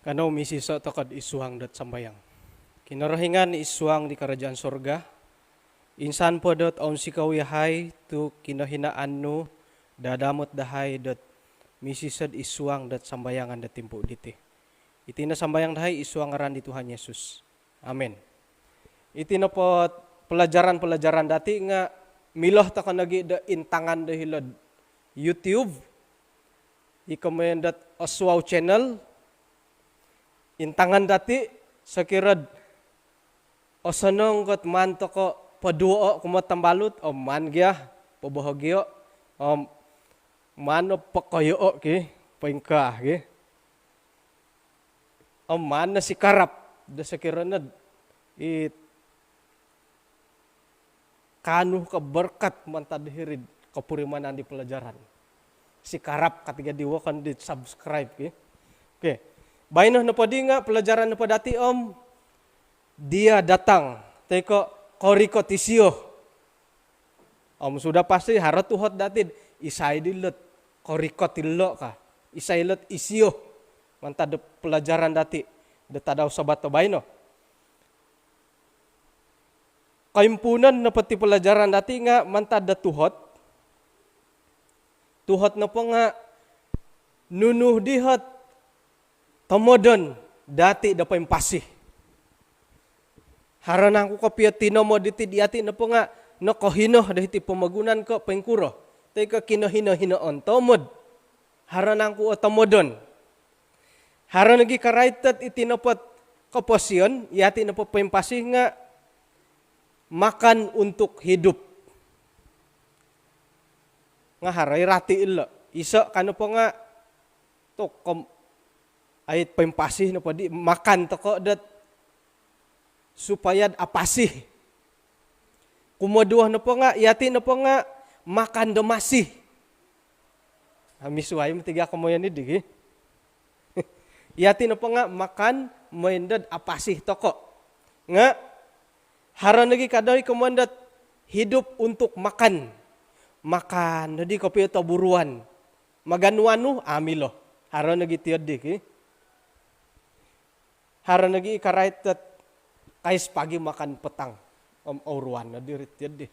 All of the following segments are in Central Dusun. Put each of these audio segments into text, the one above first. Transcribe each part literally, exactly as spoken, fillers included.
Kanou misiso' toko'd isuang dot sambayang. Kinorohingan isuang di karajaan sorga, insan po dot ounsikou iyahai tu' kinohinaan nu dadamot dahai dot misiso'd isuang dot sambayangan dot timpu' diti. Iti no sambayang dahai isuang ngaran di Tuhan Yesus. Amin. Iti nopo pelajaran-pelajaran dati' nga' milo toko' nogi' do intangan do hilo'd YouTube, i komoyon dot Oswau Channel, intangan dati', sokiro'd osonong ko't maan toko' poduo'o' kumo'd tambalut, om maan gia pobohogio', om maan no pokoyo'o' ki, poingkaa ki. Om maan no sikarap do sokiro nod it kaanu ko' berkat mantad hiri'd kopurimanan di pelajaran. Sikarap katiga di wokon di subscribe ki. Oke. Baino nopo di nga' pelajaran nopo dati' om Dia Datang, toi ko' Korikot Isio. Om sudah pasti haro tuhot dati'd isai di lot korikot ilo' ka, isai lot isio mantad do pelajaran dati' do tadau Sabat do baino. Koimpuunon nopo ti pelajaran dati' nga' mantad do tuhot. Tuhot nopo nga' nunu di hot tomodon dati' do poimpasi. Haro nangku kopio tinomod iti, iyati' nopo nga' nokohino do hiti pomogunan ko' poingkuro, toi ko' kinohino-hinoon tomod. Haro nangku o tomodon. Haro nogi' karait dot iti nopo't koposion, iyati' nopo poimpasi nga' makan untuk hidup. Nga' haro i rati ilo'. Iso' ka nopo nga' tu' kom-, ai poimpasi nopo di makan toko' dot supaya'd apasi. Kumoduo nopo nga', iyati' nopo nga' makan do masi. Ami suai mati gia komoyon iddi gi. Iyati' nopo nga' makan moi ndo'd apasi toko'. Nga' haro nogi' kadoi komoyon dot hidup untuk makan. Makan noddi kopio toburuan. Maganu-anu, a' milo. Haro nogi' tiyo'ddi ki. Haro nogi' i karait dot kais pagi makan petang. Om ouruan noddi ri tiyo'ddi.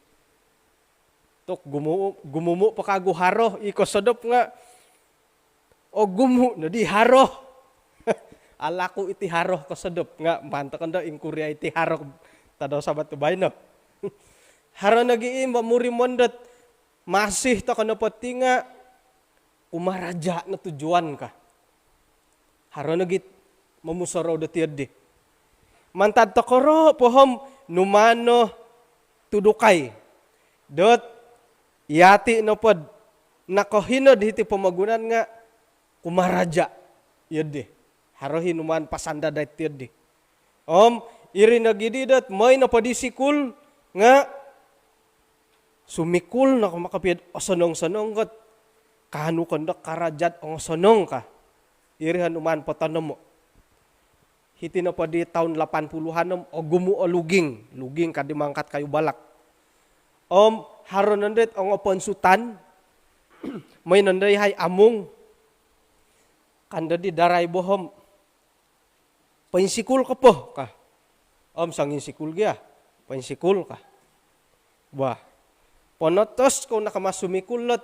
Tu' gumu-, gumumu' po kagu haro i kosodop nga' ogumu' noddi haro. Alaku iti haro kosodop nga' maan toko' ndo ingkuri ai iti haro tadau Sabat do baino. Haro nogi' i momurimon dot masi toko' nopo ti nga' kumaraja' no tujuan ka. Haro nogi' momusorou do tiyo'ddi. Mantad tokoro' po om numaan no tudukai dot iyati' nopo'd nokohino'd hiti pomogunan nga' kumaraja' iyo'ddi. Haro i numaan pasandad ai tiyo'ddi. Om iri nogi'ddi dot moi nopo di sikul nga' sumikul no ko' makapiyo'd osonong-sonong ko't kaanu ko' ndo karaja'd ongosonong ka. Iri o numaan potonomo'. Hiti nopo di taun lapan puluhan om ogumu' o luging, luging kaddi mangkat kayu balak. Om haro nondo it ongoponsutan, moi nondo iyahai amung, ka noddi darai bo om poinsikul ko po ka. Om songinsikul gia, poinsikul ka. Wah, ponotos kou no kama sumikul lot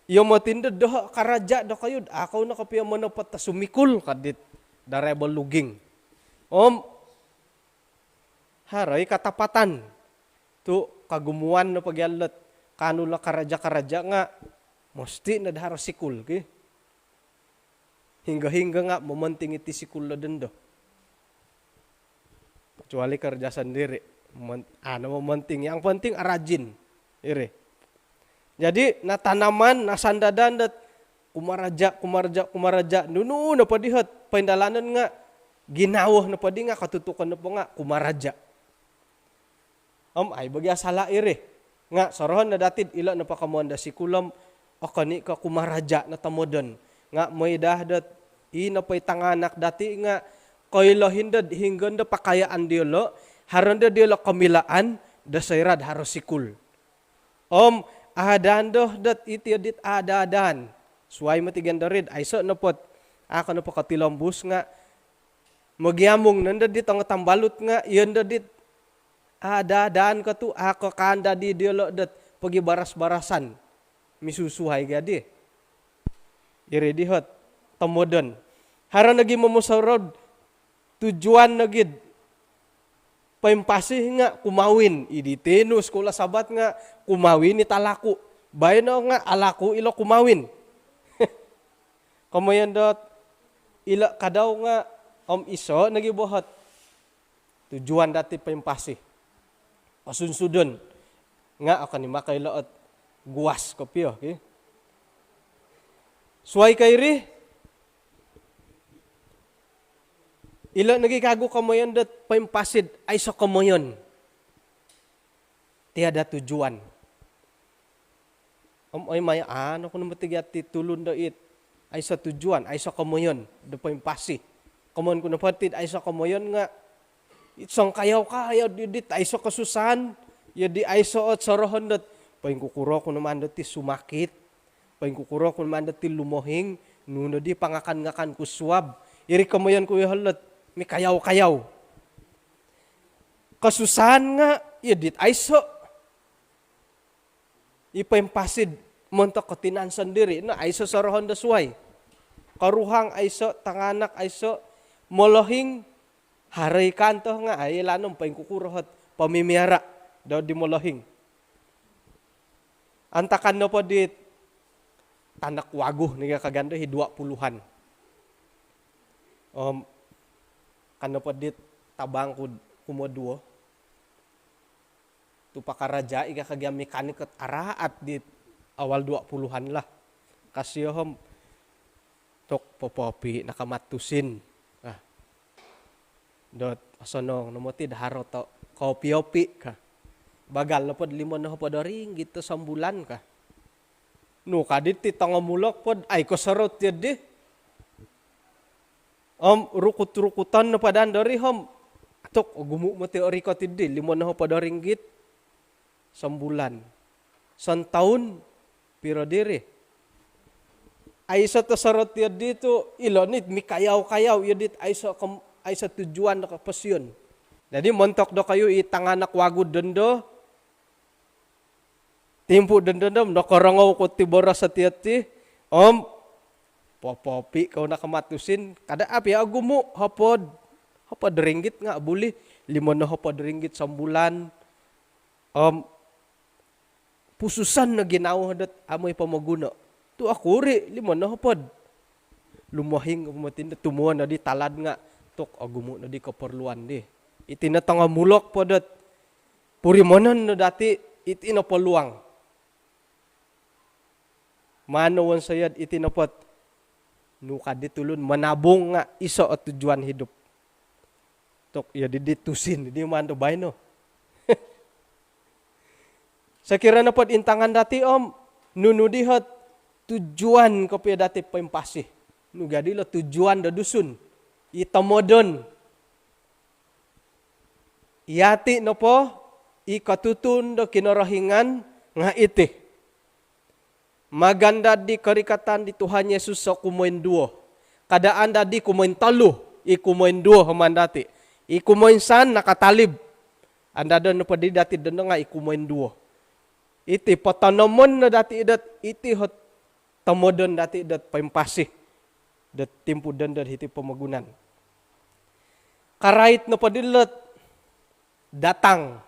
iyo moti ndo doho' karaja' dokoyu'd a' kou no kopio monopot o sumikul ka dit darai bo luging. Om haro i katapatan tu' kogumuan nopo gia lot kaanu lo karaja'-karaja' nga' mosti nod haro sikul ki. Hinggo-hinggo nga' momonting iti sikul do dondo. Kecuali kerja sendiri. Mon-, anu momonting. Yang penting arajin. Iri. Jadi, natanaman, nasandadan dot kumaraja', kumaraja', kumaraja'. Nunu nopo di hot poindalanon nga' ginawo nopo di nga' kotutukon nopo nga' kumaraja'. Om ai bo gia sala' iri. Nga' sorohon no dati'd ilo' nopo komoyon do sikul om okon i' ko' kumaraja' no tomodon. Nga' moi daa dot i nopo i tanganak dati' nga' koilo hindo'd hinggo ndo pakayaan diyolo', haro ndo diyolo' komilaan do soira'd haro sikul. Om aadaan do dot iti o dit aada-adaan. Suwai moti gia ndo ri'd aiso' nopo't a' ko nopo kotilombus nga' Mogiamung nondo di tongo tambalut nga' iyo nondo di ada-adaan ko tu' a' ko kaan dadi diolo' dot pogibaras-barasan. Misusuhai gadi. Iri di hot tomodon. Haro nogi momusorou'd tujuan nogi'd poimpasi nga' kumawin. Idi tinu sekolah Sabat nga' kumawin i talaku. Baino nga' alaku ilo kumawin. Komoyon dot ilo kadau nga' om iso nogi bohot tujuan dati poimpasi. Kosunsudon nga' okon i' maka ilo ot guas kopio, ki. Suai ko iri, ilo nogi kagu komoyon dot poimpasi'd aiso komoyon. Tiada tujuan. Om oi maya, ano ku nopo ti gia ti tulun do it aiso tujuan, aiso komoyon do poimpasi. Komoyon ku nopo ti aiso komoyon nga' it songkayau-kayau di, dit aiso kosusahan, iyo di aiso ot sorohon dot poingkukuro ku no maan dot ti sumakit, poingkukuro ku no maan dot ti lumohing, nunu di pangakan-ngakan ku suab. Iri komoyon ku iyo holot mikayau-kayau. Kosusahan nga' iyo dit aiso i poimpasi'd montok ko tinan sondiri'. No, aiso sorohon do suai. Koruhang aiso, tanganak aiso, molohing, haro i kanto nga' ai lanom poingkukuro hot pomimiara' do di molohing. Antakan nopo dit tanak wagu ni ka gando hi dua puluhan. Om kan nopo dit tabang ku kumoduo. Tu pakaraja i ka kagia mekanik ot araat dit awal dua puluhan lah. Kasio hom tok popopi nakamat tusin. Ah. Dot osonong no moti daharo to kopi-opi ka. Bagal nopod limo nohopod do ringgit to sombulan ka. Nu kadit ti tongomulok pod ai kosorot tiyo di. Om rukut-rukutan no padan dori hom. Tok ogumu moti orikot iddi limo nohopod do ringgit sombulan. Sontoun piro diri? Aiso to sorot iyo di tu ilo nit mikayau-kayau iyo dit aiso kom, aiso tujuan do koposion. Jadi montok dokoyu i tanganak wagu dondo, timpu dondo om nokorongou ku ti boros oti-oti om popopi kou nakamat tusin kada api ogumu hopod, hopod ringgit nga buli limo no hopod ringgit sombulan om pususan no ginawo dot amoi pomoguno. Tu okuri limo no hopod. Lumohing ku moti no tumuo no di talad nga tuk ogumu no di koporluan di. Iti no tongomulok po dot purimonon no dati iti no poluang. Maan no wonsoyod iti nopot nu kadi tulun manabung nga iso o tujuan hidup. Tok iyo didi tusin didi maan do baino. Sokiro nopod intangan dati om nunu dihot tujuan kopio dati poimpasi. Nu gadi lo tujuan do Dusun i tomodon. Iyati nopo i kotutun do Kinorohingan nga iti. Magandad di korikatan di Tuhan Yesus so kumoinduo. Kada andad di kumointolu, i kumoinduo homan dati. I kumoinsan nakatalib. Andadon nopo di dati dondo nga i kumoinduo. Iti potonomon no dati idot iti hot tomodon dati dot poimpasi dot timpu dondo hiti pomogunan. Karait nopo dilot datang.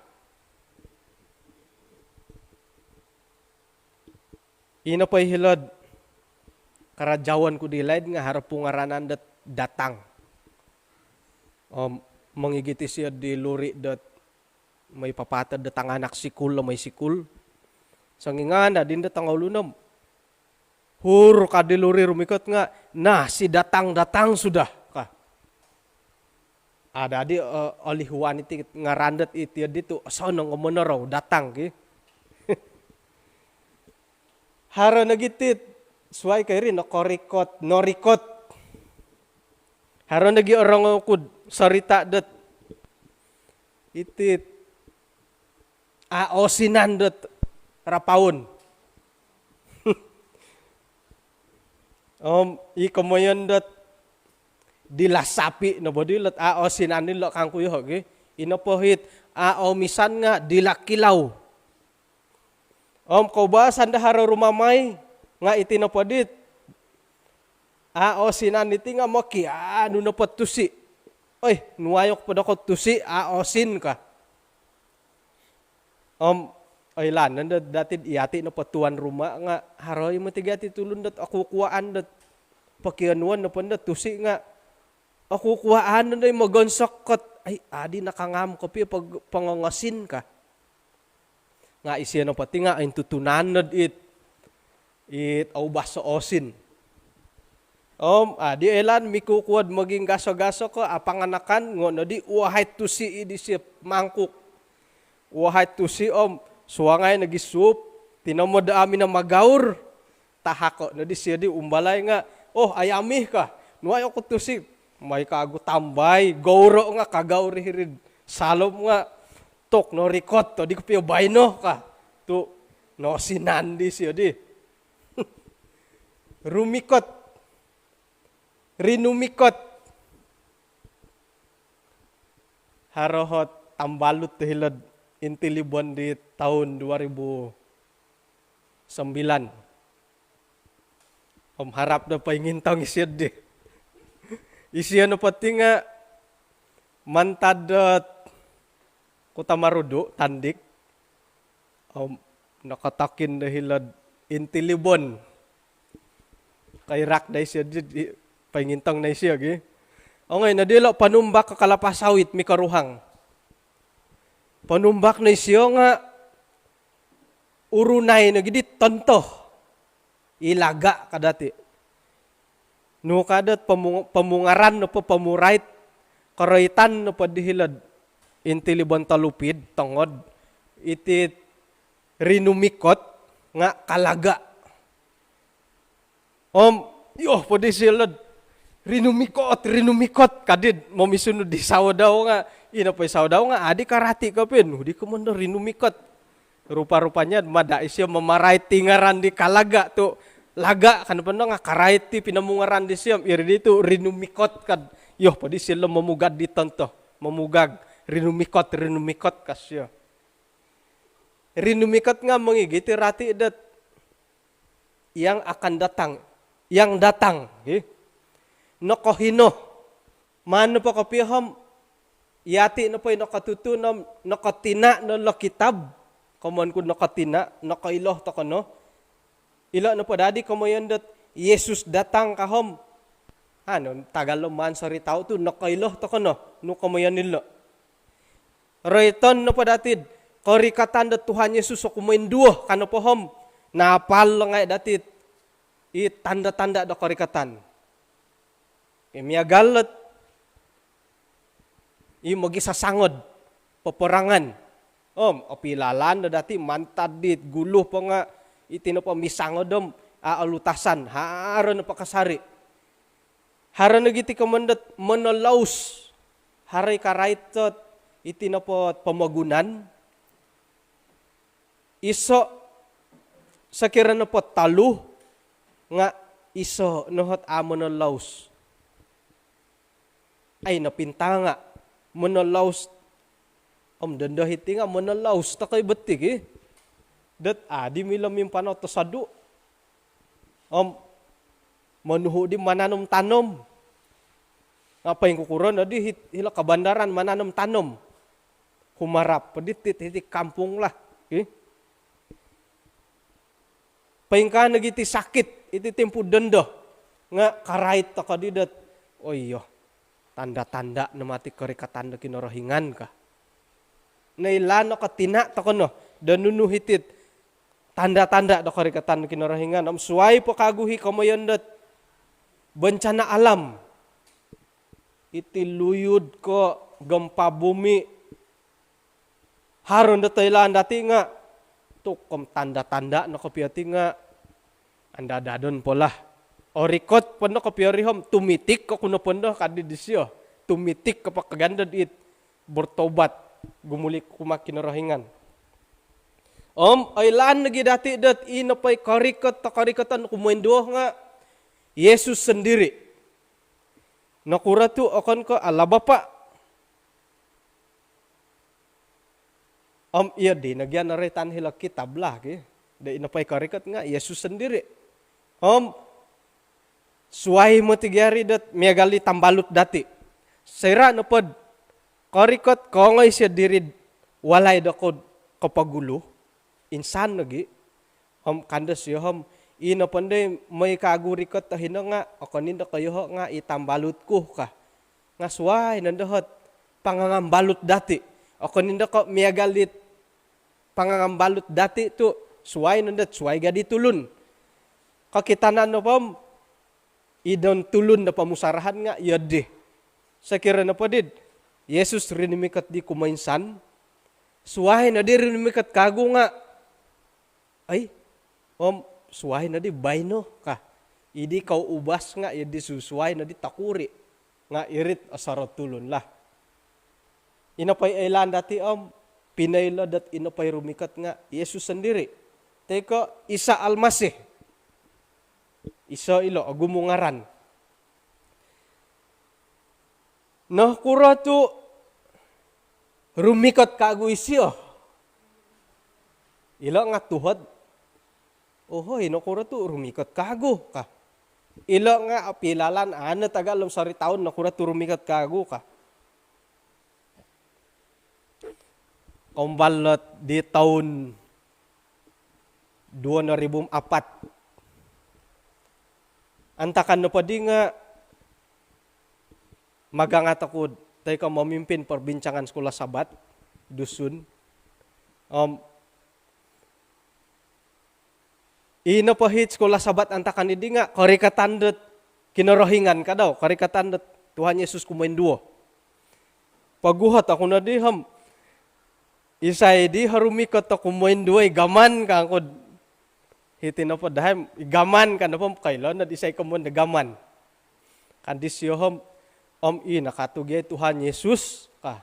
Ino po i hilod karajaon ku di laid nga haro pungaranan dot datang. Om mongigit isio di luri dot moi papatod dot tanganak sikul lo moi sikul. Songingan da dindo tongoulun om hur ka di luri rumikot nga nah si datang datang sudah ka. Ada di olihuan iti ngaran dot iti ditu sonong monorou datang ki. Haro nogi tit suai ko iri nokorikot norikot. Haro nogi orongou kud sorita dot iti a osinan dot rapaun. Om i komoyon dot dila sapi no bo dilo, a' osinan dilo kangku yoho' gi. Ino po hit a' omisan nga' dila kilau. Om koubasan do haro rumamai nga' iti nopo dit a' osinan diti nga' mokianu nopo tusi. Oi, nuai oku po doko tusi, a' osin ka. Om oilaan nondo dati, iyati nopo tuan rumah nga' haro i moti gati tulun dot okukuaan dot pokionuon nopo ndo tusi nga' okukuaan nondo i mogonsok kot, ai, adi nakangam kopio pog-, pongongosin ka. Nga' isio nopo ti nga' ointutunan nod it, it oubas o osin. Om adi oilaan mikukuod moginggaso-gaso ko apanganakan, ngo' nodi uahai tusi i disio mangkuk. Uahai tusi om suangai nogi sup, tinomod amin o magaur, tahako' nodi sio di umbalai nga', oh, ayami ka, nuai oku tusi, mai kaagu tambai, gouro' nga' kagaur i hiri'd salom nga', tok norikot todi kopio baino ka. Tu' nosinan di sio di. Rumikot. Rinumikot. Haro hot tambalut do hilo'd Intilibon di toun dua ribu sembilan. Om harap do poingintong isio di. Isio nopo ti nga' mantad dot Kota Marudu, Tandik. Om nokotokin do hilo'd Intilibon. Kairak dai sio di, di, poingintong nai sio gi. Ongoi nodi ilo' ponumbak ko kalapa sawit mikoruhang. Ponumbak nai sio nga' urunai nogi di tonto. I laga' ka dati. Nu ka dot pomu-, pomungaran nopo pomurait, koroitan nopo di hilo'd Intilibon Tolupid, tongod, iti rinumikot nga' kalaga'. Om, yoh, podi silo'd, rinumikot, rinumikot, kadi'd momisunud di sawo dau nga', ino po i sawo dau nga', adi karati kopio, nu di komoyon do rinumikot. Rupa-rupanya mada' isio mamarait ti ngaran di kalaga' tu', laga' kan pondo nga' karait ti pinomungaran disio, iri di tu' rinumikot kad, yoh, podi silo momugad di tonto, momugag, rinumikot, rinumikot ka sio. Rinumikot nga' mongigit i rati dot yang akan datang, yang datang, hi. Nokohino. Maan nopo kopio om, iyati nopo i nokotutun om nokotina' no lo kitab, komoyon ku nokotina', nokoilo toko no. Ilo nopo dadi komoyon dot Yesus datang ka om, anu, tagal lo maan soritao tu' nokoilo toko no, nu komoyon ilo. Roiton nopo dati'd korikatan do Tuhan Yesus o kumoinduo ka nopo om, naapal lo ngai' dati'd i tanda-tanda do korikatan. I miagal dot i mogisasangod poporangan. Om opilalan do dati mantad dit gulu po nga' iti nopo misangod om a' olutasan, haro nopo kasari. Haro nogi ti komoyon dot monolous. Haro i karait dot iti nopo pomogunan. Iso', sokiro nopo tolu nga' iso' no hot a' monolous. Ai, nopintanga' monolous. Om dondo hiti nga' monolous toko i boti ki. Dot adi milo mimpanau tosodu. Om monuhu' di mananom-tanom. Nga' poingkukuro nodi hit-, hilo kabandaran mananom-tanom. Humarap po diti, hiti kampung lah. Ih. Poingkaa nogi ti sakit, iti timpu dondo. Nga' karait toko di dot, oh iyo, tanda-tanda no mati korikatan do Kinorohingan ka. Noilaan no ko tina' toko no, do nunu hiti't tanda-tanda do korikatan do Kinorohingan. Om suwai po kagu i komoyon dot bencana alam. Iti luyud ko, gempa bumi. Haro ndo toilaan dati nga', tu' kom tanda-tanda no kopio ti nga', andadadon po lah. Orikot po no kopio ri om, tumitik ko kuno po ndo kadi disio. Tumitik ko po kagando'd it bertobat, gumuli' kumaa Kinorohingan. Om oilaan nogi dati dot ino po i korikot, korikoton kumoinduo nga' Yesus sondiri'. Nokuro tu' okon ko' Allah Bapa'? Om iyo di nogi' noroitan hilo' kitab lah gi. Do ino po i korikot nga' Yesus sondiri'. Om suwai moti gi ari dot miagal di tambalut dati'. Soira' nopod korikot koongoi sio diri'd walai do ko'd kopogulu, insan nogi'. Om kando sio om, ino pondoi moi kaagu rikot o hino nga', okon indo ko' iyoho' nga' i tambalut ku ka. Nga' suwai nondo hot pangangambalut dati'. Okon indo ko' miagal dit pangangambalut dati' tu' suwai nondo, suwai gadi tulun. Kokitanan nopo om, idon tulun do pomusarahan nga' iyo di. Sokiro nopo did Yesus rinumikot di kumoinsan, suwai nodi rinumikot kaagu nga', ai, om suwai nodi baino ka. Idi kou ubas nga' iyo di susuwai nodi tokuri'. Nga' irit osorou tulun lah. Ino po i oilaan dati' om, pinoilo dot ino po i rumikot nga' Yesus sondiri'. Toi ko' Isa Al-Masih. Iso ilo, ogumu ngaran. Nokuro tu' rumikot kaagu isio? Ilo nga' tuhot. Ohoi, nokuro tu' rumikot kaagu ka. Ilo nga' opilalan, ano taga' lom sori taun, nokuro tu' rumikot kaagu ka. Kombal lot di taun duo noribu apat. Antakan nopo di nga' magangat oku toi ko' momimpin perbincangan Sekolah Sabat Dusun. Om ino po hit Sekolah Sabat antakan idi nga' korikatan dot Kinorohingan kadau, korikatan dot Tuhan Yesus kumoinduo. Poguhot oku nodi om, isai di ho rumikot o kumoinduo i gaman kangkud. Hiti nopo dahai, i gaman ka nopo koilo nod isai komoyon do gaman. Kan disio om, om i nakatu gi Tuhan Yesus ka.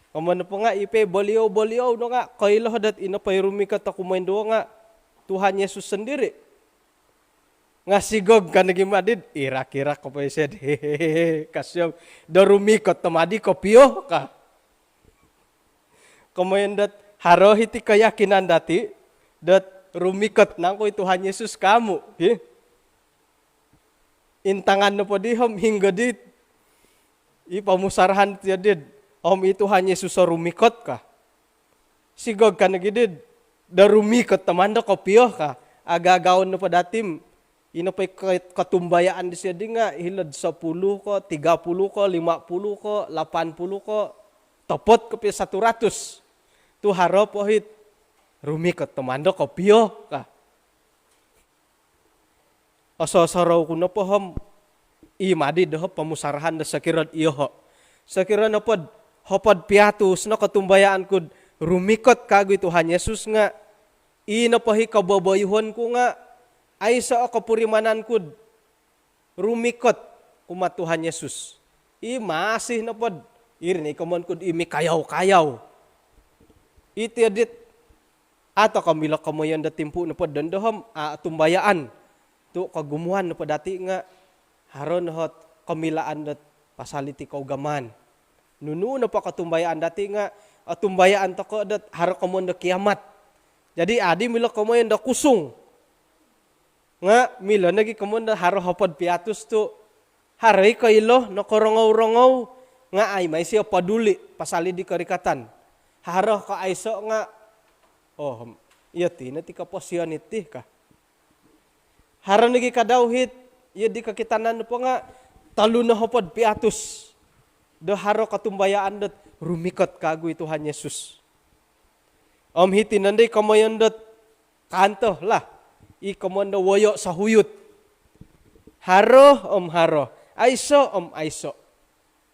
Komoyon nopo nga' i po boliou-boliou no nga' koilo dot ino po i rumikot o kumoinduo nga' Tuhan Yesus sondiri'. Nga' sigog ka nogi madid, irak-irak ko po ised. Hehehe, kasio, do rumikot tomod i kopio ka. Komoyon dot haro hiti keyakinan dati' dot rumikot nangku i Tuhan Yesus ka amu', hi. Intangan nopo di om, hinggo di i pomusarahan tiyo did om i Tuhan Yesus o rumikot ka. Sigog ka nogi did do rumikot tomod o kopio ka. Aga-agaon nopo dati' om, ino po i ko-, kotumbayaan disio di nga' hilo'd sopuluh ko, tiga puluh ko, lima puluh ko, lapan puluh ko, topot kopio satu ratus. Tu' haro po hit rumikot tomod o kopio ka. Oso-osorou ku nopo om, i madid doho pomusarahan do sokiro'd iyoho'. Sokiro nopod hopod piatus no kotumbayaan ku'd rumikot kaagu i Tuhan Yesus nga', i nopo hi koboboyuhon ku nga' aiso' o kopurimanan ku'd rumikot kumaa Tuhan Yesus. I masih nopod, iri no i komoyon ku'd i mikayau-kayau. Iti o dit, ato ko milo komoyon do timpu' nopo dondo om, a, otumbayaan. Tu' kogumuan nopo dati' nga' haro no hot komilaan dot pasal iti kougamaan. Nunu nopo kotumbayaan dati' nga' otumbayaan toko' dot haro komoyon do kiamat. Jadi, adi milo komoyon do kusung. Nga' milo nogi komoyon do haro hopod piatus tu' haro i koilo, nokorongou-rongou, nga' ai mai sio poduli' pasal di korikatan. Haro ko aiso' nga', oh, iyo ti no ti koposion iti ka. Haro nogi kadau hit, iyo di kokitanan nopo nga' tolu nohopod piatus do haro kotumbayaan dot rumikot kaagu i Tuhan Yesus. Om hiti nondo i komoyon dot kanto lah, i komoyon do woyo' sohuyut. Haro om haro, aiso' om aiso'.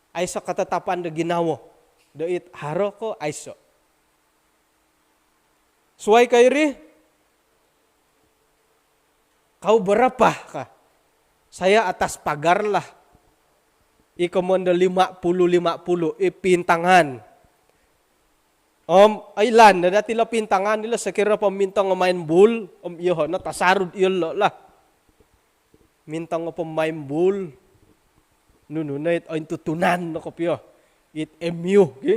Aiso' katatapan do ginawo do it haro ko aiso'. Suwai ko iri, kau berapa ka? Saya atas pagar lah. I komoyon do lima puluh lima puluh, i pintangan. Om oilaan no dati' lo pintangan dilo, sokiro po mintong o main bul, om iyoho' no tasarud iyolo' lah. Mintong o pemain bul. nunu no it ointutunan no kopio. It M U, ki.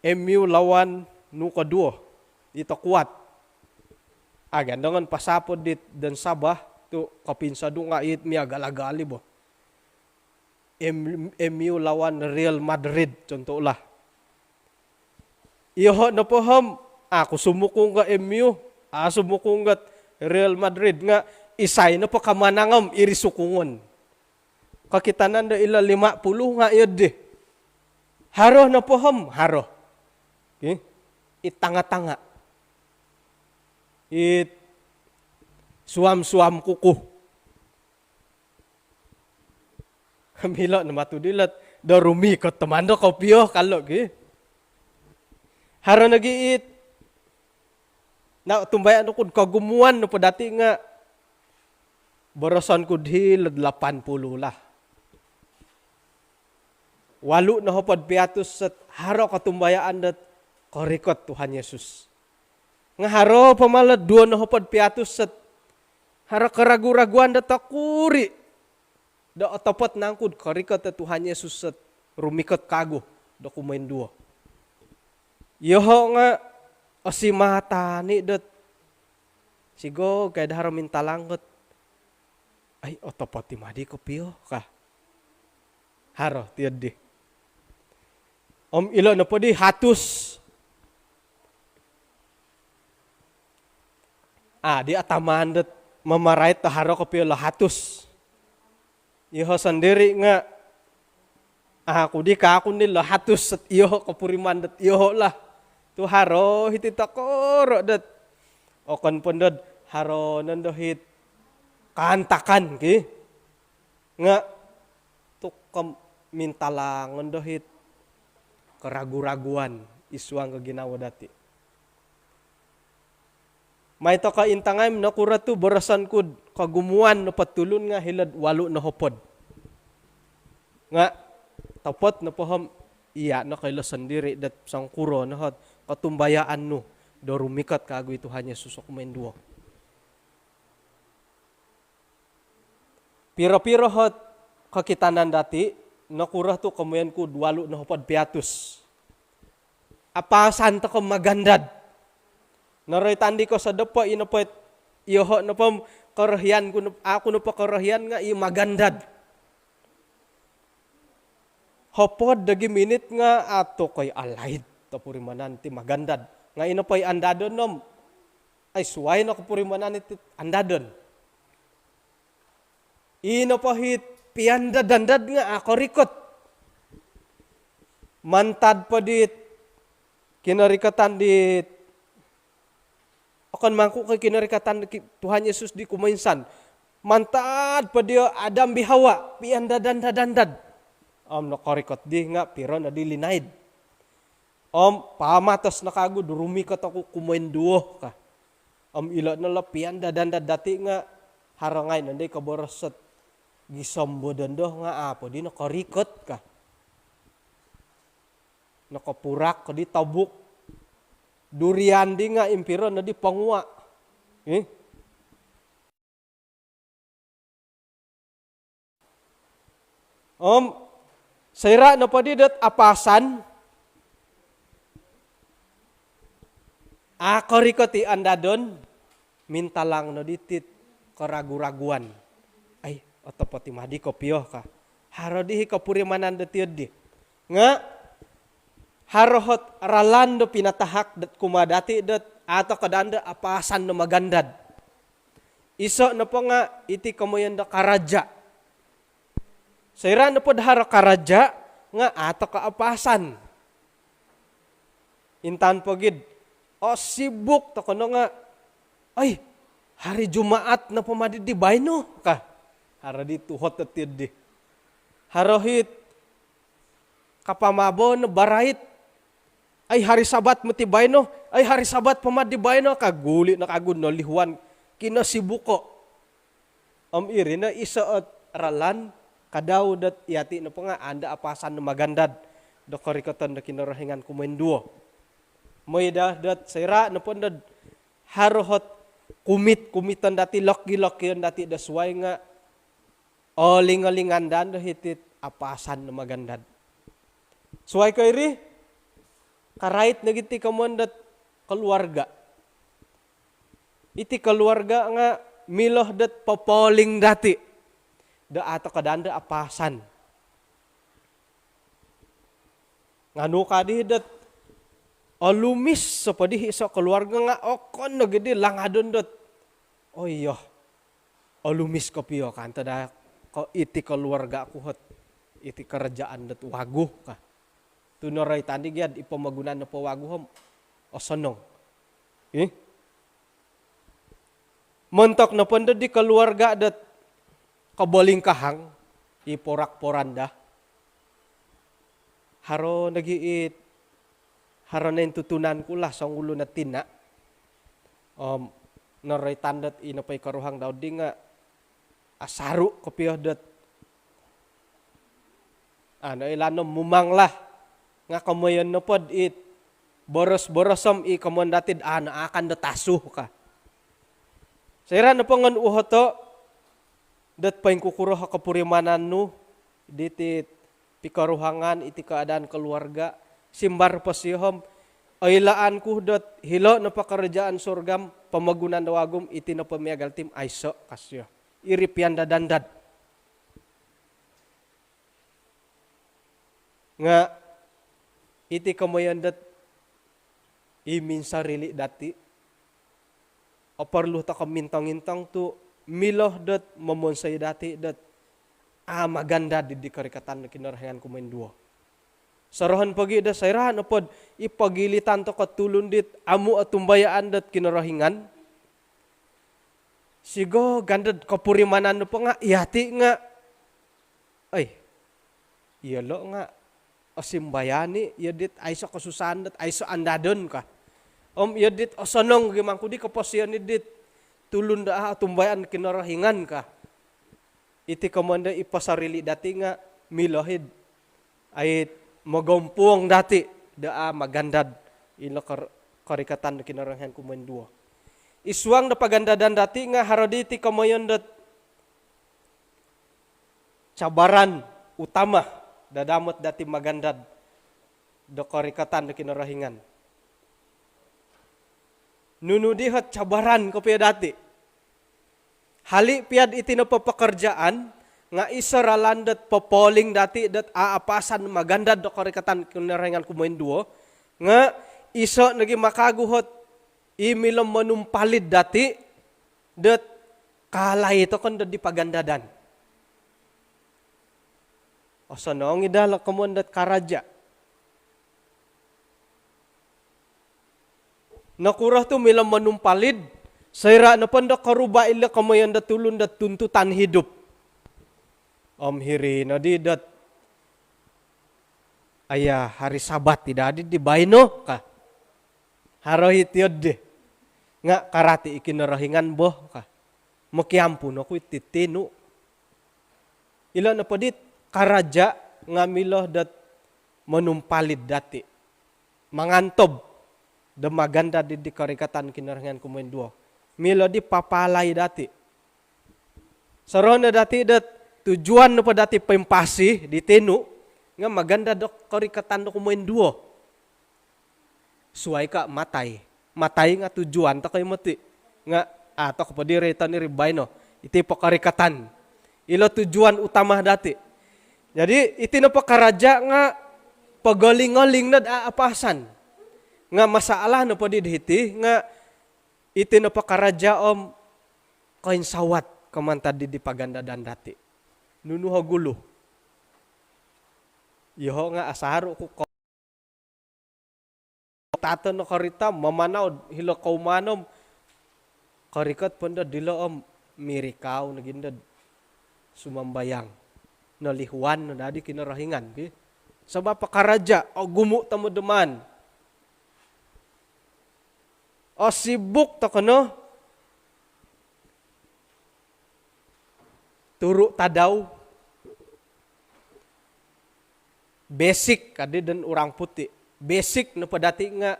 M U lawan nu koduo. It okuat. Agandongon pasapod dit dan Sabah tu kopinsodu nga it miagal-agal i bo. M-, M U lawan Real Madrid, contohlah. Iyoho' nopo om, aku sumukung ka M U, a sumukung ka Real Madrid nga isai nopo kamanang om iri sukungon. Kokitanan do ilo lima puluh nga iyo di. Haro nopo om, haro. Okey. It tanga-tanga. It suam-suam kuku. Milo no matu dilot do rumikot tomon do kopio kalo gi. Haro nogi it. Na, tumbayaan kud kogumuan nopo dati nga boroson kud hilo'd lapan puluh lah. Walu nohopod piatus set haro kotumbayaan dot korikot Tuhan Yesus. Nga haro po malo'd duo nohopod piatus set haro keragu-raguan dot okuri do otopot nangku do korikot o Tuhan Yesus set rumikot kagu do kumoinduo. Iyoho' nga osimatan i dot sigog kai do haro mintalang dot, ai, otopot i madi kopio ka. Haro tiyo di. Om ilo nopo di hatus. A, di atamaan dot mamarait do haro kopio lo hatus. Iyoho' sondiri nga, a, aku di ka aku ni lo hatus set iyoho' kopuriman dot iyoho' lah. Tu haro hiti tokoro dot. Okon pon dot haro nondo hit kaantakan ki. Nga tu kom-, mintalangon do hit keragu-raguan id suang ko ginawo dati. Mai toko intangai nokuro tu boroson kud kogumuan nopo tulun nga hilo'd walu nohopod. Nga topot nopo om iya no koilo sondiri dot songkuro no hot kotumbayaan nu do rumikot kagu i Tuhan Yesus o kumoinduo. Piro-piro hot kokitanan dati, nokuro tu komoyon ku do walu nohopod piatus. Apasan toko magandad. Noroitan di ko sodopo, ino po it, iyoho' nopo korohian ku nop-, aku nopo korohian nga i magandad. Hopod dogi minit nga ato koi alaid topurimanan ti magandad. Nga ino po i andadon om, ai, suai no kopurimanan iti andadon. Ino po hit piandad-andad nga a korikot. Mantad po dit kinorikotan dit, okon mangku ko kinorikotan ki-, Tuhan Yesus di kumoinsan. Mantad po dio Adam bi Hawa, piandad-andad-andad. Om nokorikot di nga piro no di linaid. Om pamatos no kagu do rumikot oku kumoinduo ka. Om ilo no lo piandad-andad dati nga haro ngai nondo i koboros dot gisom bo dondo nga apo di nokorikot ka. Nokopurak ko di tobuk. Durian di nga impiro no di pongua. Eh? Om soira nopo di dot apasan, a korikot i andadon, mintalang no ditit keragu-raguan. Ai, otopot i madi kopio ka. Haro di hi kopurimanan dot iyo di. Nga haro hot ralan do pinatahak dot kumaa dati dot ato kadando apasan do magandad. Iso nopo nga iti komoyon do karaja. Soira nopo do haro karaja nga ato ko apasan. Intan po gid, o sibuk toko no nga, ai, hari Jumaat nopo madi di baino ka. Haro di tuhot dot iyo di. Haro hit kapamabo no barait. Ai, hari Sabat moti baino, ai, hari Sabat po madi baino ka, guli no kagu nolihuan kinosibuko. Om iri no iso ot ralan kadau dot iyati nopo nga anda apasan do magandad do korikoton do Kinorohingan kumoinduo. Mooi daa dot soira nopo dot haro hot kumit-kumiton dati, loki-lokion dati do suai nga Oling-olingan daa do hiti't apasan do magandad. Suai ko iri, karait nogi iti komoyon dot keluarga. Iti keluarga nga milo dot popoling dati do ato kadaan do apasan. Nga nu kadi dot olumis sopodi iso keluarga nga okon nogi di langadon dot, oh iyo, olumis kopio kanto daa ko iti keluarga ku hot iti kerajaan dot wagu ka. Tu noroitan di gia id pomogunan nopo wagu om osonong. Ih. Montok nopo ndo di keluarga dot kobolingkahang, i porak-poranda. Haro nogi it, haro nointutunan ku lah songulun o tina. Om noroitan dot i nopo i koruhang dau di nga asaru kopio dot, ano, ilaan no mumang lah. Nga komoyon nopo dit boros-boros om i komoyon dati dot, ano, akan dot asu ka. Soira nopo nga uhoto dot poingkukuro o kopurimanan nu diti pikoruhangan, iti keadaan keluarga, simbar po sio om oilaan ku dot hilo nopo kerajaan surga om pomogunan do wagu om iti nopo miagal ti om aiso ka sio. Iri piandad-andad. Nga iti komoyon dot i minsarili dati, oporlu toko mintong-intong tu milo dot momonsoi dati dot a magandad di, di korikatan do Kinorohingan kumoinduo. Sorohon pogi do soira nopo dot i pogilitan toko tulun dit amu otumbayaan dot Kinorohingan, sigog andad kopurimanan nopo nga iati nga, oi, iyolo nga osimbayan i, iyo dit aiso kosusaan dot aiso andadon ka. Om iyo dit osonong gi mangku di koposion i dit tulun do a otumbayaan Kinorohingan ka. Iti komoyon do i posarili dati nga milo hid ait mogompuong dati do a magandad ilo kor-, korikatan do Kinorohingan kumoinduo. I suang do pagandadan dati nga haro di iti komoyon dot cabaran utama dadamot dati magandad do korikatan do Kinorohingan. Nunu di hot cabaran kopio dati? Hali piad iti nopo pekerjaan nga iso ralan dot popoling dati dot a apasan magandad do korikatan Kinorohingan kumoinduo, nga iso nogi makaguhot i milo monumpalid dati dot kalai tokon dot di pagandadan. Osonong i daa lo komoyon dot karaja. Nokuro tu milo monumpalid, soira nopo ndo koruba ilo komoyon dot tulun dot tuntutan hidup. Om hiri nodi dot, aya, hari Sabat i daa di, di baino ka. Haro hiti oddi. Nga karati i Kinorohingan bo ka. Mokiampun oku iti tinu. Ilo nopo dit karaja nga milo dot monumpalid dati. Mangantob do magandad di, di korikatan Kinorohingan kumoinduo. Milo di papalai dati. Sorohon no dati dot tujuan nopo dati poimpasi di tinu nga magandad do korikatan do kumoinduo. Suai ka matai. Matai nga tujuan toko i moti. Nga, a, toko po di roiton iri baino. Iti po korikatan. Ilo tujuan utama dati. Jadi, iti nopo karaja nga pogoling-oling nod a apasan. Nga masalah nopo di hiti nga iti nopo karaja om koinsawat ko mantad di, di pagandadan dati. Nunu o gulu? Yoho nga asaru ku ko tato no korita, mamanau hilo koumanom. Korikot po ndo dilo om mirikau nogi ndo sumambayang. Nolihuan no dadi Kinorohingan, ki. Sabab pakaraja, ogumu tomod do maan. Osibuk toko no. Turu tadau. Basic kadi dan orang putih. Basic nopo dati nga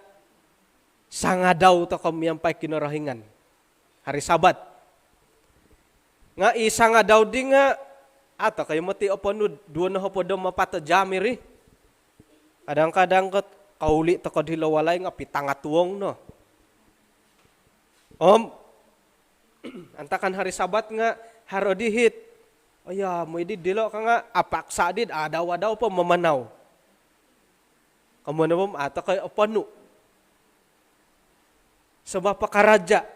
sangadau toko miampai Kinorohingan. Hari Sabat. Nga i sangadau di nga Ato kai moti oponu duo no hopod om apat jam iri. Kadang-kadang kot kauli toko dilo walai nga pitanga tuong no. Om antakan hari Sabat nga haro dihit. Oya, moi di dilo ka nga apaksa di adau-adau po mamanau. Kamu na bom ato kai oponu. Sebab pakaraja.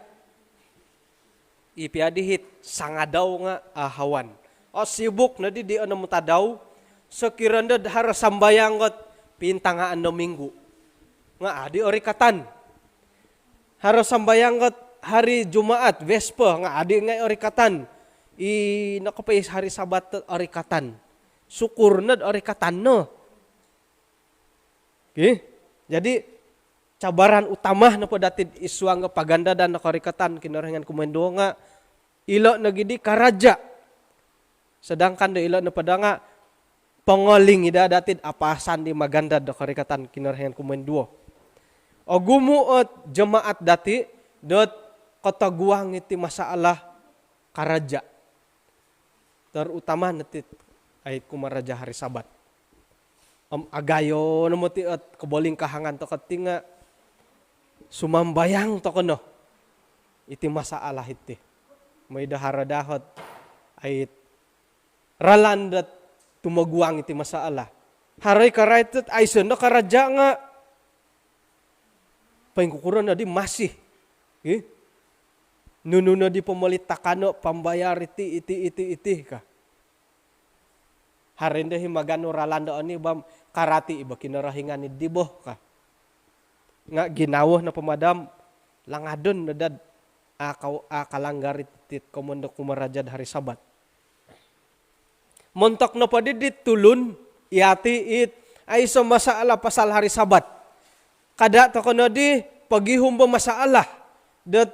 Ipia dihit sangadau nga ahawan. O sibuk no di di onom tadau. Sekiranya haro sambayang kot pintangaan no minggu. Nga adi orikatan. Haro sambayang kot hari Jumaat, Vesper, nga adi ngai orikatan. I nokopai hari Sabat orikatan. Syukur no orikatan no. Okey. Jadi cabaran utama nopo dati id suang nga pagandadan do korikatan Kinorohingan kumoinduo nga ilo nogi di karaja. Sedangkan do ilo nopo da nga pongoling ida dati apasan di magandad do korikatan Kinorohingan kumoinduo. Ogumu ot jemaat dati dot kotoguang iti masalah karaja. Terutama neti ait kumaraja hari Sabat. Om agayo no moti ot kobolingkahangan toko ti nga sumambayang toko no iti masalah iti. Moi do haro dahot ait ralan dot tumoguang iti masalah. Haro i karait dot aiso no karaja nga poingkukuro no di masih. Ih. Nunu no di pomoli takano pambayar iti, iti, iti, iti ka. Hari ndo hi maganu ralan do oni bam karati ibo Kinorohingan di boh ka. Nga ginawo no pamadam langadon no dad akau akalanggar iti komon do kumarajad hari Sabat. Montok nopo di dit tulun, yati it aiso masalah pasal hari Sabat. Kada toko no di pogihum bo masalah dot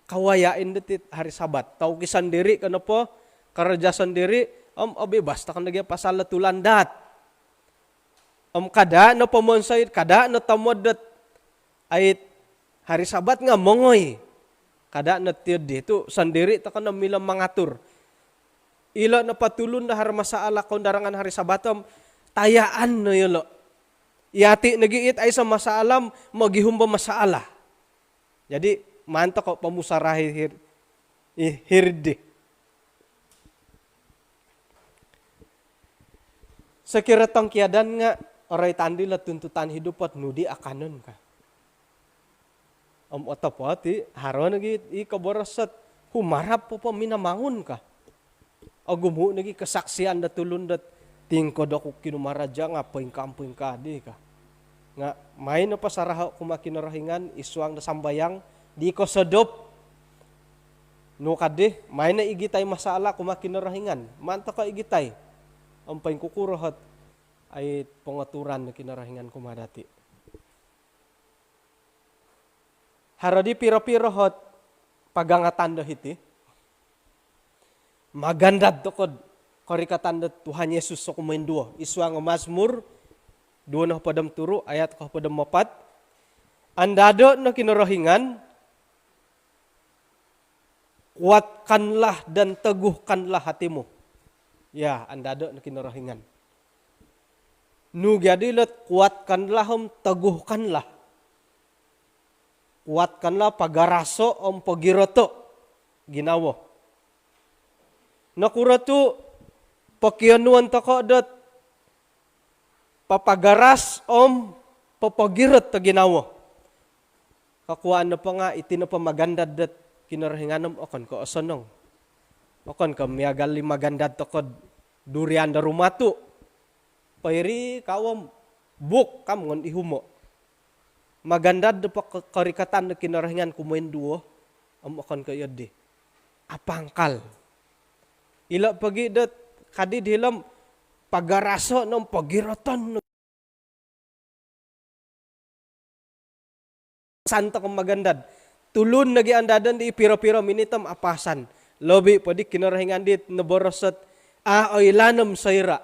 kawaya in dot it hari Sabat. Tau ki sendiri ka nopo, karaja sendiri, om obibas toko no gi pasal tulan dat. Om kada no pomonsoi, kada no tomod dot ait hari Sabat nga mongoi. Kada no tiodi tu sendiri toko no milo mangatur. Ilo no patulun do haro masalah koundarangan hari Sabat om tayaan no yolo. Yati nogi it aiso masalah om mogihum bo masalah. Jadi maan toko pomusarahi hir, i, hirdi. Sekira tongkiadan nga orai tandi lo tuntutan hidup ot nudi akanon ka. Om otopot i haro nogi i koborosot humarap po po minamangun ka. Ogumu nogi kesaksian do tulun dot tingko doku kinumaraja nga poingka poingka di ka. Nga main apa saraho kuma Kinorohingan isuang do sambayang di kosodop. Nu kadi, main na igitai masalah kuma Kinorohingan. Maan toko igitai. Om poingkukuro hot ai pongoturan do Kinorohingan kuma dati. Haro di piro-piro hot pagangatan do hiti. Magandad tokod korikatan do Tuhan Yesus sokumoinduo. Isuang Mazmur duo no hopod om turu ayat ko hopod om apat. Andado no Kinorohingan, kuatkanlah dan teguhkanlah hatimu. Ya, andado no Kinorohingan. Nu gia di lot kuatkanlah om teguhkanlah. Kuatkanlah pagaraso om pogiroto ginawo. Nokuro tu pokionuon toko dot papagaras om popogirot do ginawo. Kakuaan nopo nga iti nopo magandad dot Kinorohingan om okon ko osonong. Okon ko miagal i magandad tokod durian do rumatu. Poiri kawom buk kam ngon ihumo. Magandad do poko-, korikatan do Kinorohingan kumoinduo om okon ko iyo di apangkal. Ilo pogi dot kadi di hilom pagaraso no om pogiroton no. Santok magandad. Tulun nogi andadon di piro-piro minit om apasan. Lobi po di Kinorohingan dit noboros ot a oilaan om soira.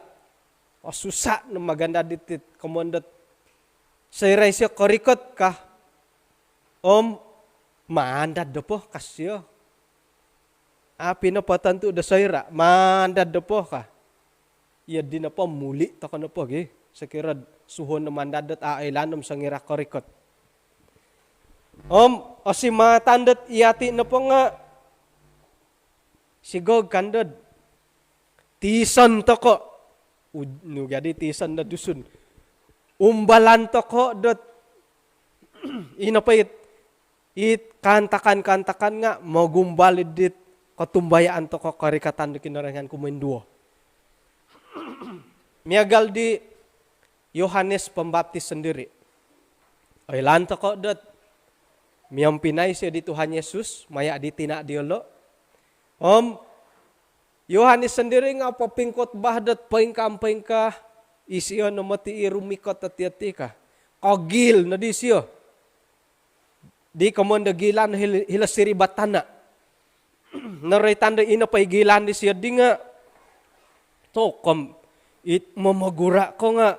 O susa no magandad dit komon dot soira isio korikot ka. Om maandad dopo ka sio. a' pinopotontu' do soira', mandad nopo ka. Iyo di nopo muli' toko' nopo gi, sokiro suhuon no mandad dot a' oilaan om songira' korikot. Om osimaatan dot iyati' nopo nga' sigog kan dot tison toko'. U-, nu jadi tison do Dusun. Umbalan toko' dot ino po it, it kaantakan-kaantakan nga' mogumbal id dit kotumbayaan toko' korikatan do Kinorohingan kumoinduo. Miagal di Yohanes Pembaptis sondiri'. Oilaan toko' dot miompinai isio di Tuhan Yesus, maya' di tina' diyolo'. Om Yohanes sondiri' nga' popingkotbah dot poingkaa-poingkaa, isio no moti i rumikot oti-oti ka. Kogil nodi isio. Di komoyon do gilan hil-, hilo siriba tana'. Noroitan do ino po i gilan disio di nga', tokom, it momogura' ko nga',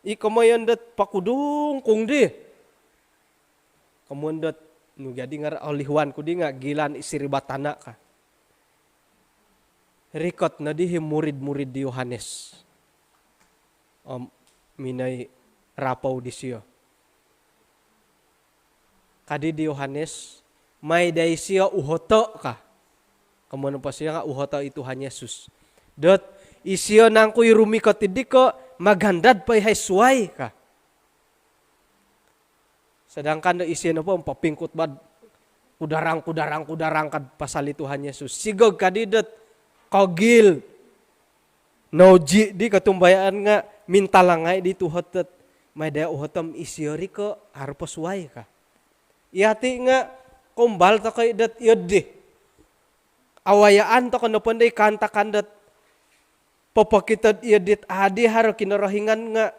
i komoyon dot pokudungkung di. Komoyon dot, nu jadi ngar olihuan ku di nga' gilan i siriba tana' ka. Rikot nodi i murid-murid di Yohanes. Om minoi rapou disio. Kadi di Yohanes, mai daa isio uhoto' ka. Komoyon nopo sio nga' uhoto' i Tuhan Yesus. Dot, isio nangku i rumikot iddi ko' magandad po i hai suwai ka. Sedangkan do isio nopo popingkutbah kudarang, kudarang, kudarang kad pasal i Tuhan Yesus. Sigog kadi dot kogil. Nouji di kotumbayaan nga' mintalang ngai' di tuhot dot, mai daa uhoto' om isio ri ko' haro po suwai ka. Iyati' nga' kumbal toko' i dot iyo di. Awayaan toko' nopo ndo i kaantakan dot popokito iyo dit adi haro Kinorohingan nga'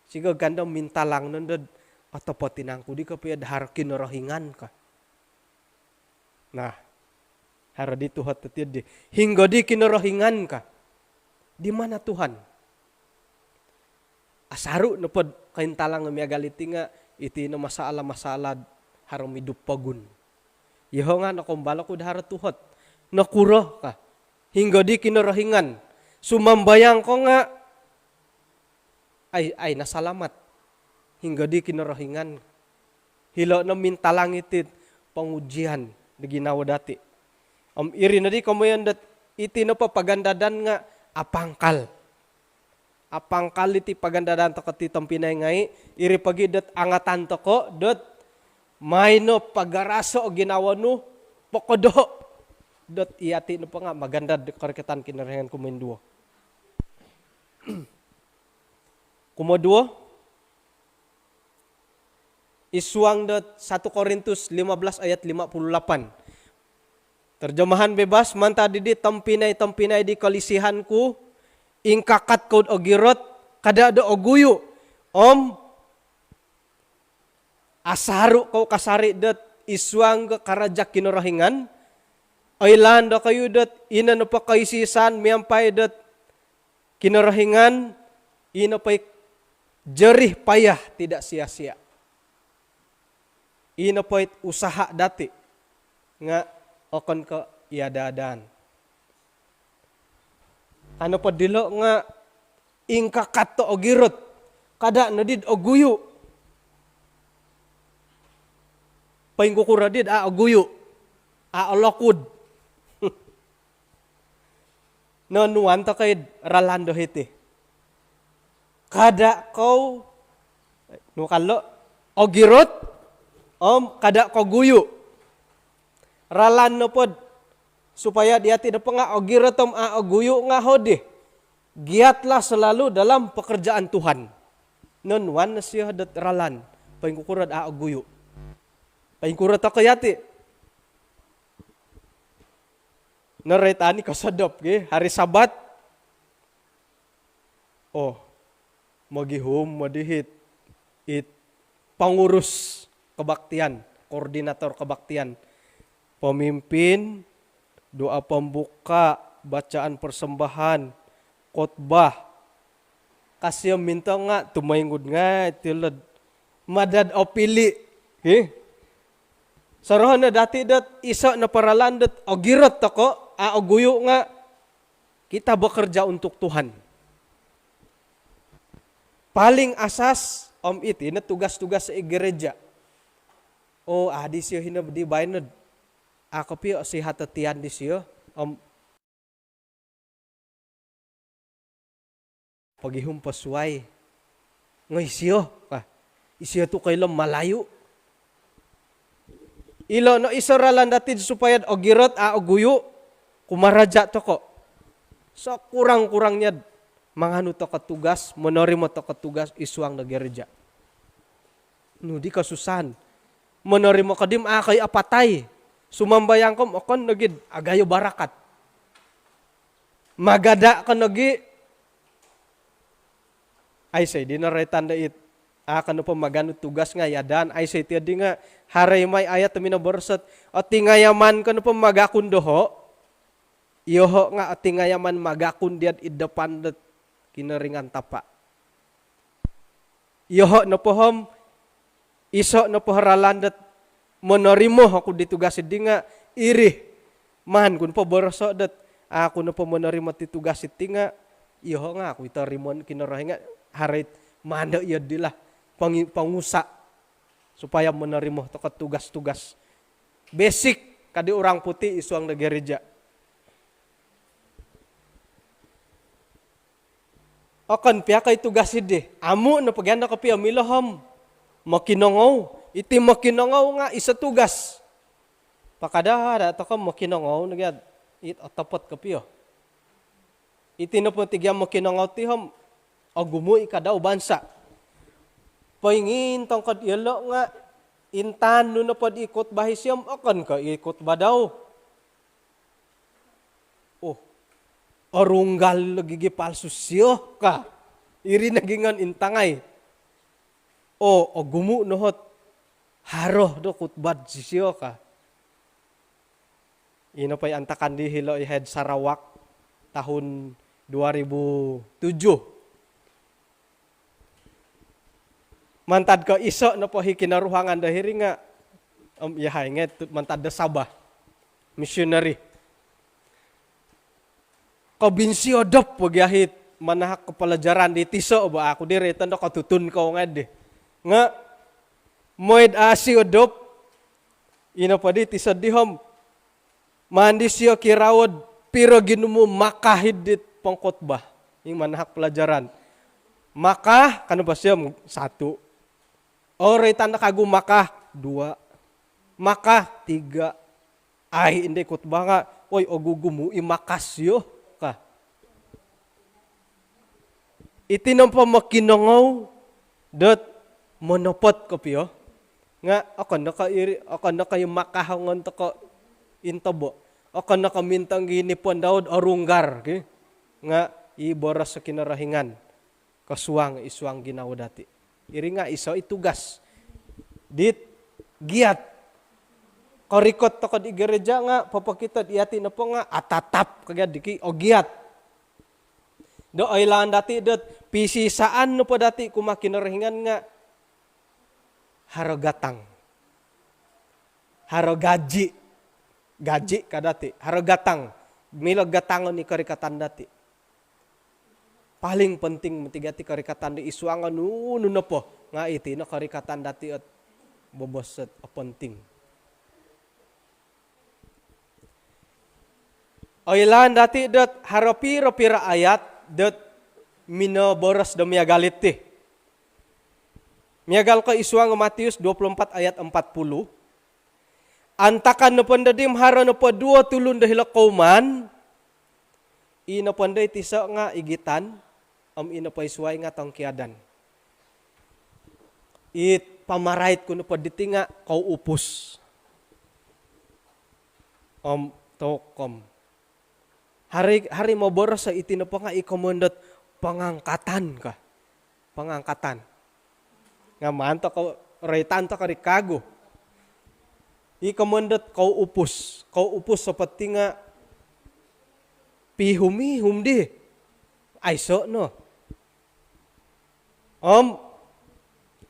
sigog kan do mintalang nondo dot, otopot i nangku di kopio dot haro Kinorohingan ka. Nah, haro di tuhot dot iyo di. Hinggo di Kinorohingan ka. Di mana Tuhan? Asaru' nopod kointalang miagal iti nga', iti no masalah-masalah haro om idup pogun. Iyoho' nga' nokombal oku do haro tuhot. Nokuro ka. Hinggo di Kinorohingan. Sumambayang ko nga', ai, ai nasalamat. Hinggo di Kinorohingan. Hilo' no mintalang iti pongujian do ginawo dati'. Om iri nodi komoyon dot iti nopo pagandadan nga' apangkal. Apangkal iti pagandadan toko' ti tompinai ngai', iri pogi dot angatan toko' dot mai no pagaraso' o ginawo nu, pokodoho' dot iyati' nopo nga' magandad do korikatan Kinorohingan kumoinduo. Kumoduo, id suang dot satu Korintus lima belas ayat lima puluh lapan. Terjemahan bebas, mantad didi tompinai-tompinai di kolisihan ku, ingkakat kou'd ogirot, kada' do oguyu', om asaru' kou kasari' dot id suang do karaja' Kinorohingan, oilaan dokoyu dot ino nopo koisisan miampai dot Kinorohingan, ino po i jerih payah tidak sia-sia. Ino po it usaha dati' nga' okon ko' iada-adaan. Ano po dilo' nga' ingkakat do ogirot, kada' nodi'd oguyu'. Poingkukuro di'd a' oguyu', a' olokud. Nonuan toko' i'd ralan do hiti. Kada' kou, nu kalo', ogirot, om kada' koguyu'. Ralan nopod supaya iyati' nopo nga' ogirot om a' oguyu' nga' hodi, giatlah selalu dalam pekerjaan Tuhan. Nonuan no sio dot ralan, poingkukuro'd a' oguyu'. Poingkuro toko' iyati'. Noroitan i kosodop gi, hari Sabat. Oh, mogihum modihi't it pengurus kebaktian, koordinator kebaktian, pemimpin, doa pembuka, bacaan persembahan, khotbah. Ka sio minto nga' tumoingud ngai' tilo'd mada'd opili'. Hi? Sorohon no dati' dot iso' no paralan dot ogirot toko', a' oguyu' nga' kita bekerja untuk Tuhan. Paling asas, om iti no tugas-tugas i gereja. O, a' disio hino di bainod. A' kopio sihat o tiyan disio, om pogihum po suwai. Nga' isio ka. Isio tu' koilo Malayu. Ilo no iso' ralan dati'd supaya'd ogirot a' oguyu', kumaraja' toko'. Sekurang-kurangnya'd manganu toko' tugas, monorimo toko' tugas id suang do gereja. Nu di kosusaan. Monorimo ko di ma' a' ko i' apatai. Sumambayang ko om okon nogi'd agayo barakat. Magada' ko nogi'. Aiso i' di noroitan do it a' ko nopo maganu tugas nga' yadaan. Aiso i' tiyo di nga' haro i' mai ayat do minoboros ot, otingayaman ko nopo magakun doho', iyoho' nga' otingayaman magakun diya'd id dapan dot Kinoringan Tapa'. Iyoho' nopo om iso' nopo ralan dot monorimo oku di tugas iddi nga' iri. Maan ku nopo boroso' dot a' ku nopo monorimo ti tugas iti nga' iyoho' nga' a' ku i' torimoon Kinorohingan, haro it maan do iyoddi lah pongi-, pongusa' supaya monorimo toko' tugas-tugas basic ka di orang putih id suang do gereja. Okon piya ko i' tugas iddi. Amu' nopo gia no kopio milo om mokinongou. Iti mokinongou nga' iso' tugas. Pakada-kada toko' mokinongou no gia it otopot kopio. Iti nopo ti gia mokinongou ti om ogumu' i' ka dau bansa'. Poingintong ko'd iyolo' nga' intangan nu nopo'd i kutbah isio om okon ko' i kutbah dau. Oh, orunggal lagi gi palsu sio ka. Iri nogi ngan intangai. Oh, ogumu' no ot haro do kutbah disio ka. Ino po i antakan di hilo' i hai'd Sarawak tahun dua ribu tujuh. Mantad ko iso' nopo i kinoruhangan do hiri nga', om iyahai ngai' tu mantad do Sabah. Missionary. Kobinsiodop po gia it manahak ko palajaran di tiso' bo, a' ku di roiton do kotutun kou ngai' di. Nga' moi'd a' siodop, ino po di tiso' di om maan disio kirao'd piro ginumu Makkah id dit pongkutbah. Ing manahak palajaran. Makkah, ka nopo sio, satu. Oh, roitan do kagu Makkah, dua. Makkah, tiga. Ai, indi kutbah nga', oi, ogugumu' i Makkah sio ka. Iti nopo mokinongou dot monopot kopio. Nga' okon no ko' iri, okon no ko' i Makkah hongon toko' intobo'. Okon no ko' mintong i nipon dau'd orunggar, ki. Nga' i boros o Kinorohingan kosuang id suang ginawo dati'. Iri nga' iso' i tugas dit giat. Korikot toko'd i gereja nga' popokito'd iyati' nopo nga' atatap ka gia di ki, ogiat. Do oilaan dati' dot pisisaan nopo dati' kumaa Kinorohingan nga' haro gatang. Haro gaji. Gaji ka dati'. Haro gatang. Milo gatangon i korikatan dati'. Paling penting moti gia ti korikatan di id suang o nunu nopo. Nga' iti no korikatan dati' ot bobos ot oponting. Oilaan dati' dot haro piro-piro ayat dot minoboros do miagal iti. Miagal ko id suang o Matius dua puluh empat ayat empat puluh. Antakan nopo ndo di om haro nopo duo tulun do hilo' kouman, i nopo ndo i tiso' nga' igitan, om i nopo i suwai nga' tongkiadan. It pamarait ku nopo diti nga' koupus. Om tokom. Hari, hari moboros o iti nopo nga' i komoyon dot pangangkatan ka. Pangangkatan. Nga' maan toko' roitan toko' ri kagu. I komoyon dot koupus. Koupus seperti nga' pihum-ihum di. Aiso' no. Om,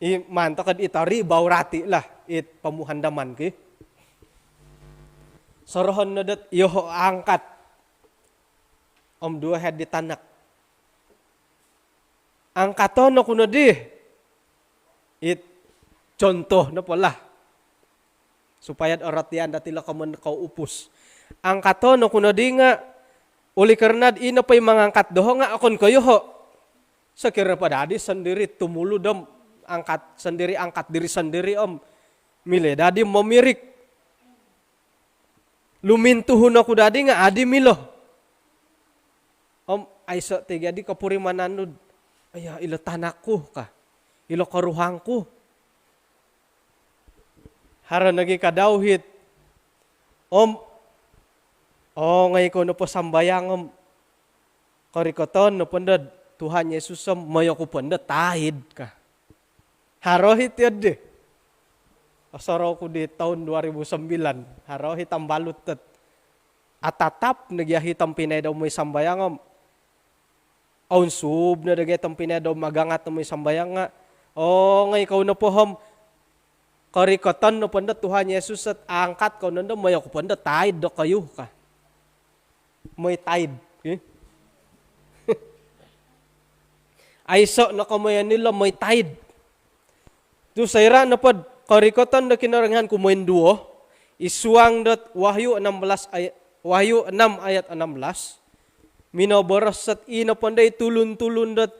i maan toko'd i tori bau rati lah, it pomuhandaman ki. Sorohon no dot iyoho' angkat. Om duo hiad di tanak. Angkaton oku nodi. It contoh nopo lah. Supaya oratian dati' lo komon ko' upus. Angkaton oku nodi nga' oleh karena ino po i mangangkat doho' nga' okon ko' iyoho'. Sokiro po dadi sondiri tumulud om angkat sondiri, angkat diri sondiri om milo dadi momirik. Lumintuhun oku dadi nga' adi milo. Om aiso' ti jadi kopurimanan nu dot, "Aya, ilo tanakku," ka. "Ilo koruhangku." Haro nogi ka dau hit. Om ongoi kou nopo sambayang om korikoton nopo ndo Tuhan Yesus om mooi oku po ndo taid ka. Haro hiti oddi. Osorou ku di toun dua ribu sembilan. Haro hiti tambalut dot atatap nogi ahi tompinai dau mooi sambayang om. Ounsub no dagai tompinai dau magangat mooi sambayang nga'. Ongoi kou nopo om korikoton nopo ndo Tuhan Yesus dot angkat kou nondo mooi oku po ndo taid dokoyu ka. Mooi taid. Ki? Aiso' no komoyon ilo mooi taid. Tu soira' nopod korikoton do Kinorohingan kumoinduo, i suang dot Wahyu enam belas ayat, Wahyu enam ayat enam belas, minoboros dot ii nopo ndo i tulun-tulun dot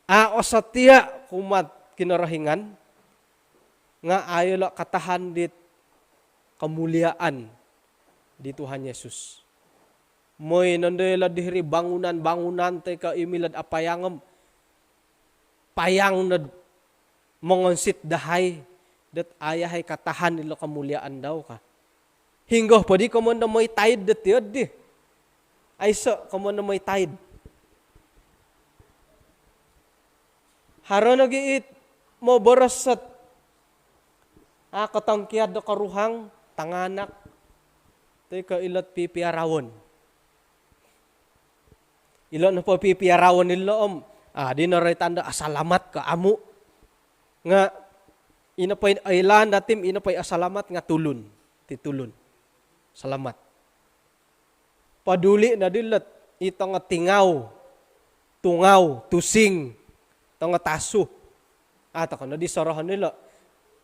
a' osotia' kumaa'd Kinorohingan, nga' a' ilo' katahan dit komuliaan di Tuhan Yesus. Mooi nondo ilo' dihiri bangunan-bangunan toi ko' i milo'd apayang om payang nod mongonsit dahai dot a' yahai katahan ilo' komuliaan dau ka. Hinggo poddi komoyon do mooi taid dot iyo ddi. Aiso' komoyon do mooi taid. Haro nogi it moboros dot a' kotongkiad do koruhang, tanganak, toi ko' ilo'd pipiaraon. Ilo' nopo pipiaraon ilo' om, a' di noroitan do asalamat ko' amu'. Nga' ino po i oilaan dati' om ino po i asalamat nga' tulun. Ti tulun. Salamat. Paduli' noddi ilo'd i tongo tingau, tungau, tusing, tongo tasu. A' toko' noddi sorohon ilo'.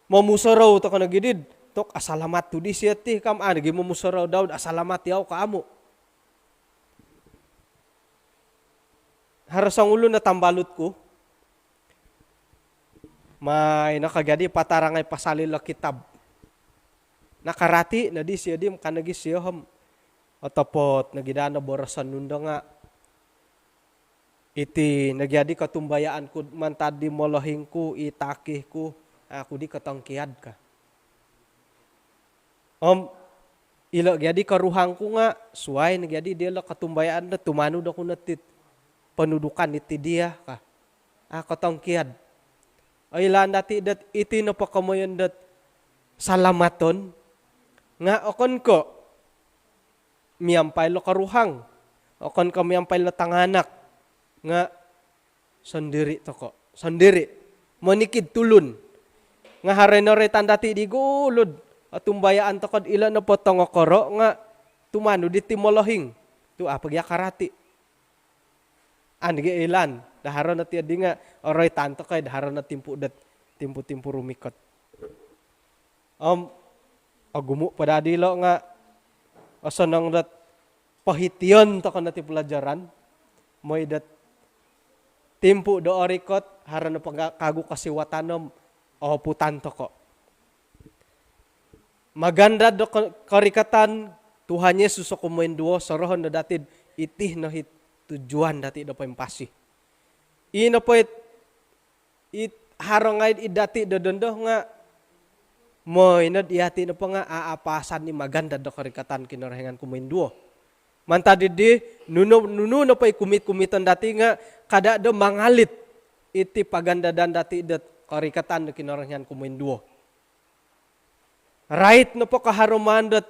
Momusorou toko' nogi did, tok asalamat tu' di sio ti kam, a' nogi momusorou dau dot asalamat yau ko' amu'. Haro songulun o tambalut ku, mai no ka jadi patarangai pasal ilo' kitab. Nakarati' noddi sio di, ka nogi sio om, otopot nogi daa no boroson nu ndo nga', iti nogi adi kotumbayaan ku'd mantad di molohing ku, i taki ku, a' ku di kotongkiad ka. Om ilo' gi adi koruhang ku nga' suwai nogi adi diyolo' kotumbayaan do tumanud oku no ti'd ponudukan iti diya ka. A' kotongkiad. Oilaan dati' dot iti nopo komoyon dot salamaton nga' okon ko' miampai lo koruhang, okon ko' miampai lo tanganak, nga' sondiri' toko', sondiri'. Monikid tulun. Nga' haro i noroitan dati' di gulu'd otumbayaan toko'd ilo' nopo tongokoro' nga' tumanud iti molohing. Tu' a' po gia karati'. An gi oilaan, do haro no ti oddi nga' oroitan toko' i do haro no timpu' dot, timpu-timpu rumikot. Om ogumu' po daa dilo' nga' osonong dot pohition toko' no ti pelajaran, moi dot timpu' do orikot, haro no po nga' kagu kosiwatan om ooputan toko'. Magandad do ko-, korikatan Tuhan Yesus o kumoinduo, sorohon do dati'd iti no hi tujuan dati' do poimpasi. Ii nopo it, it haro ngai'd id dati' do dondo nga' moi nod iyati' nopo nga' a' apaasan i magandad do korikatan Kinorohingan kumoinduo. Mantad iddi, nunu, nunu nopo i kumit-kumiton dati' nga' kada' do mangalit iti pagandadan dati' dot korikatan do Kinorohingan kumoinduo. Rait nopo kaharumaan dot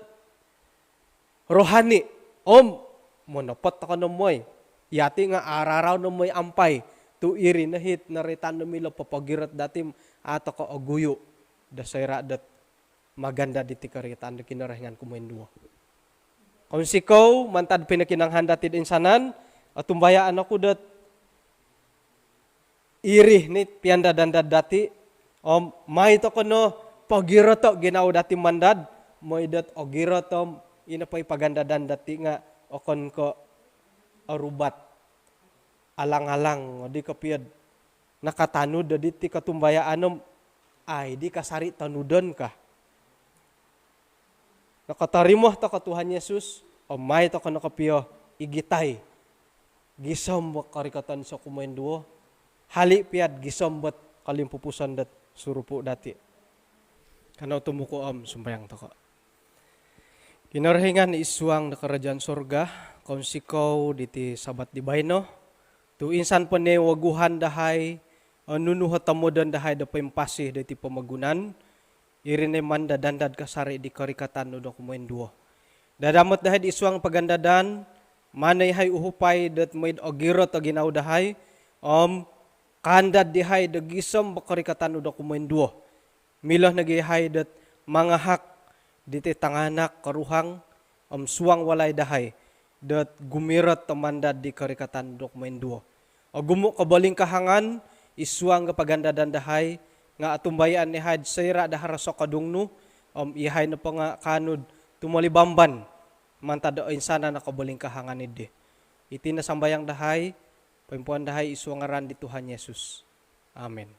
rohani, om monopot toko' no moi. Iyati' nga' ararau no moi ampai, tu' iri no hit noroitan do milo popogirot dati' om a' toko' oguyu' do soira' dot magandad iti korikatan do Kinorohingan kumoinduo. Kounsikou mantad pinokinongohan dati' do insanan, otumbayaan oku dot iri ni piandad-andad dati', om mai toko' no pogiroto' ginawo dati' mandad, moi dot ogirot om ino po i pagandadan dati' nga' okon ko' orubat. Alang-alang di kopio'd nakatanud do diti kotumbayaan om ai di kasari' tonudon ka. Nokotorimo toko' Tuhan Yesus, om mai toko' no kopio igitai gisom bo korikoton iso' kumoinduo, hali' pia'd gisom bot kolimpupuson dot surupu' dati'. Kanou tumuku' om sumbayang toko'. Kinorohingan id suang do korojaan surga, kounsikou diti Sabat di baino, tu' insan po no i woguhan dahai o nunu o tomodon dahai do poimpasi do iti pomogunan, iri no i mandad-andad kasari' di korikatan nu do kumoinduo. Dadamot dahai id suang pagandadan, maan no ihai uhupai dot moi'd ogirot o ginawo dahai, om kaandad dihai do gisom bo korikatan nu do kumoinduo. Milo nogi ihai dot mangahak diti tanganak, koruhang om suang walai dahai dot gumirot o mandad di korikatan nu do kumoinduo. Ogumu' kobolingkahangan id suang do pagandadan dahai, nga' otumbayaan ihai'd soira' do haro sokodung nu, om ihai nopo nga' kaanu'd tumolibamban mantad do oinsanan o kobolingkahangan iddi. Iti no sambayang dahai, poimpuunan dahai id suang ngaran di Tuhan Yesus. Amin.